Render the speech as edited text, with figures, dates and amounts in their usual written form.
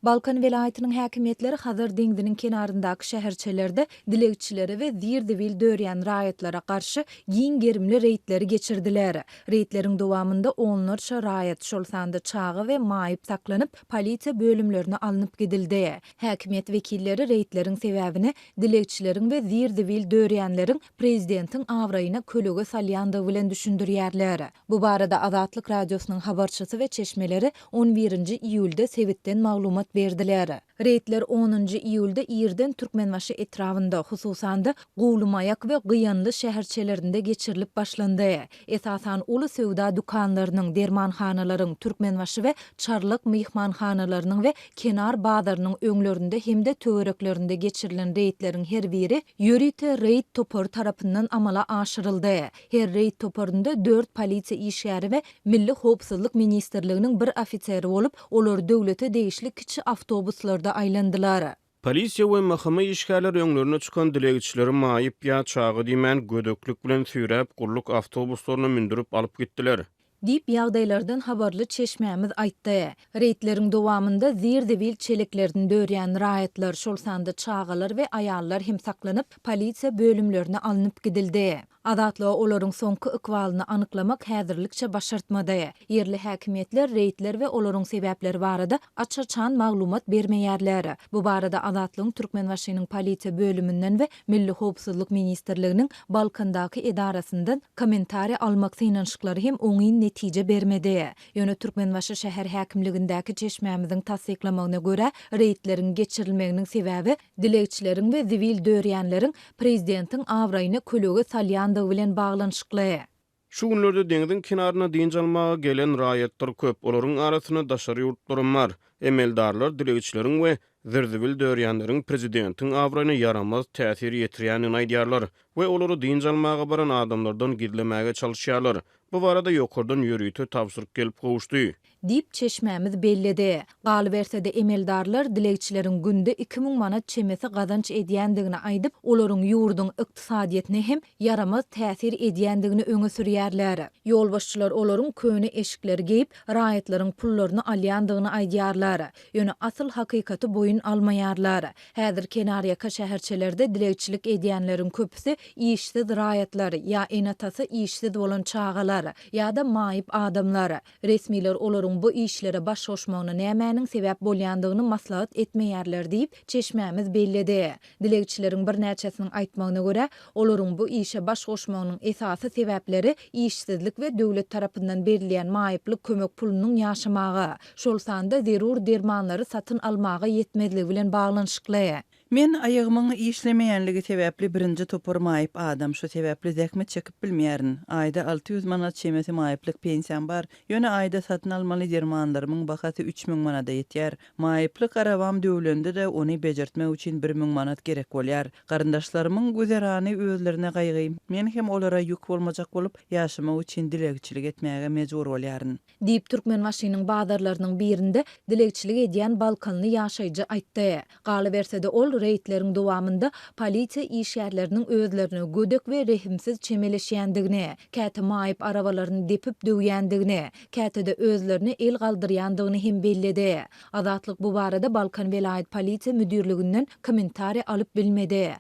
Balkan welaýatynyň häkimiýetleri Hazar deňziniň kenaryndaky şäherçelerde dilegçilere we zir-zibil dörýän raýatlara garşy giň gerimli reýdleri geçirdiler. Reýdleriň dowamynda onlarça raýat, şol sanda çaga we maýyp saklanyp, polisiýa bölümlerine alnyp gidildi. Häkimiýet wekilleri reýdleriň sebäbini dilegçileriň we zir-zibil dörýänleriň prezidentiň abraýyna kölege salýandygy bilen düşündirýärler. Bu barada Azatlyk Radiosynyň habarçysy we çeşmeleri on birinji iýulda sebitden maglumat berdiler. Reýdler onunjy iýulda irden Türkmenbaşy etrabynda, hususan-da, Guwlymaýak we Gyýanly şäherçelerinde geçirilip başlandy. Esasan, uly söwda dükanlarynyň, dermanhanalaryň, Türkmenbaşy we Çarlak myhmanhanalarynyň we Kenar bazarynyň öňlerinde hem-de töwereklerinde geçirilen reýdleriň her biri ýörite reýd topary tarapyndan amala aşyryldy. Her reýd toparynda dört polisiýa işgäri we Milli howpsuzlyk ministrliginiň bir ofiseri bolup, olar döwlete degişli kiçi awtobuslarda aýlandylar. Polisiýa we MHM işgärleri öňlerine çykan dilegçileri maýyp ýa çaga diýmän gödeklik bilen süýräp, gulluk awtobuslaryna mündürip alyp gitdiler. Diýip, ýagdaýlardan habarly çeşmämiz aýtdy. Reýdleriň dowamynda zir-zibil çeleklerini dörýän raýatlar, şol sanda çagalar we aýallar hem saklanyp, polisiýa bölümlerine alnyp gidildi. Azatlyga olaryň soňky ykbalyny anyklamak häzirlikçe başartmady. Ýerli häkimiýetler reýdler we olaryň sebäpleri barada aç-açan maglumat bermeýärler. Bu barada Azatlygyň Türkmenbaşynyň polisiýa bölüminden we Milli howpsuzlyk ministrliginiň Balkandaky edarasyndan kommentariý almak synanyşyklary hem oňyn netije bermedi. Ýöne Türkmenbaşy şäher häkimligindäki çeşmämiziň tassyklamagyna görä, reýdleriň geçirilmeginiň sebäbi dilegçileriň we zibil dörýänleriň prezidentiň abraýyna kölege salýandygy bilen baglanyşykly. Şu günlerde deňziň kenaryna dynç almaga gelen raýatlar köp, olaryň arasynda daşary ýurtlaram bar. Emeldarlar dilegçileriň we zir-zibil dörýänleriň prezidentiň abraýyna ýaramaz täsir ýetirýändigini aýdýarlar we olary dynç almaga baran adamlardan gizlemäge çalyşýarlar. Bu barada ýokardan ýörite tabşyryk gelip gowuşdy. Diýip, çeşmämiz belledi. Galyberse-de, emeldarlar dilegçileriň günde 2000 manat çemesi gazanç edýändigini aýdyp, olaryň ýurduň ykdysadyýetine hem ýaramaz täsir edýändigini öňe sürýärler. Ýolbaşçylar olaryň köne eşikleri geýip, raýatlaryň pullaryny alýandygyny aýdýarlar. Ýöne asyl hakykaty boýun almaýarlar. Häzir kenarýaka şäherçelerde dilegçilik edýänleriň köpüsi işsiz raýatlar, ýa ene-atasy işsiz bolan çagalar, ýa-da maýyp adamlar. Resmiler olaryň bu işlere baş goşmagyna nämäniň sebäp bolýandygyny maslahat etmeýärler diýip, çeşmämiz belledi. Dilegçileriň birnäçesiniň aýtmagyna görä, olaryň bu işe baş goşmagynyň esasy sebäpleri işsizlik we döwlet tarapyndan berilýän maýyplyk kömek pulunyň ýaşamaga, şol sanda zerur dermanlary satyn almaga ýetmezligi bilen baglanyşykly. Men aýagymyň işlemeýänligi sebäpli birinji topar maýyp adam, şu sebäpli zähmet çekip bilmeýärin. Aýda 600 manat çemesi maýyplyk pensiýam bar, ýöne aýda satyn almaly dermanlarymyň bahasy 3000 manada ýetýär. Maýyplyk arabam döwlende-de ony bejertmek üçin 1000 manat gerek bolýar. Garyndaşlarymyň güzerany özlerine gaýgy, men hem olara ýük bolmajak bolup, ýaşamak üçin dilegçilik etmäge mejbur bolýaryn. Diýip, Türkmenbaşynyň bazarlarynyň birinde dilegçilik edýän balkanly ýaşaýjy aýtdy. Galyberse-de, ol reýdleriň dowamynda polisiýa işgärleriniň özlerine gödek we rehimsiz çemeleşýändigini, käte maýyp arabalaryny depip döwýändigini, käte-de özlerine el galdyrýandygyny hem belledi. Azatlyk bu barada Balkan welaýat polisiýa müdirliginden kommentariý alyp bilmedi.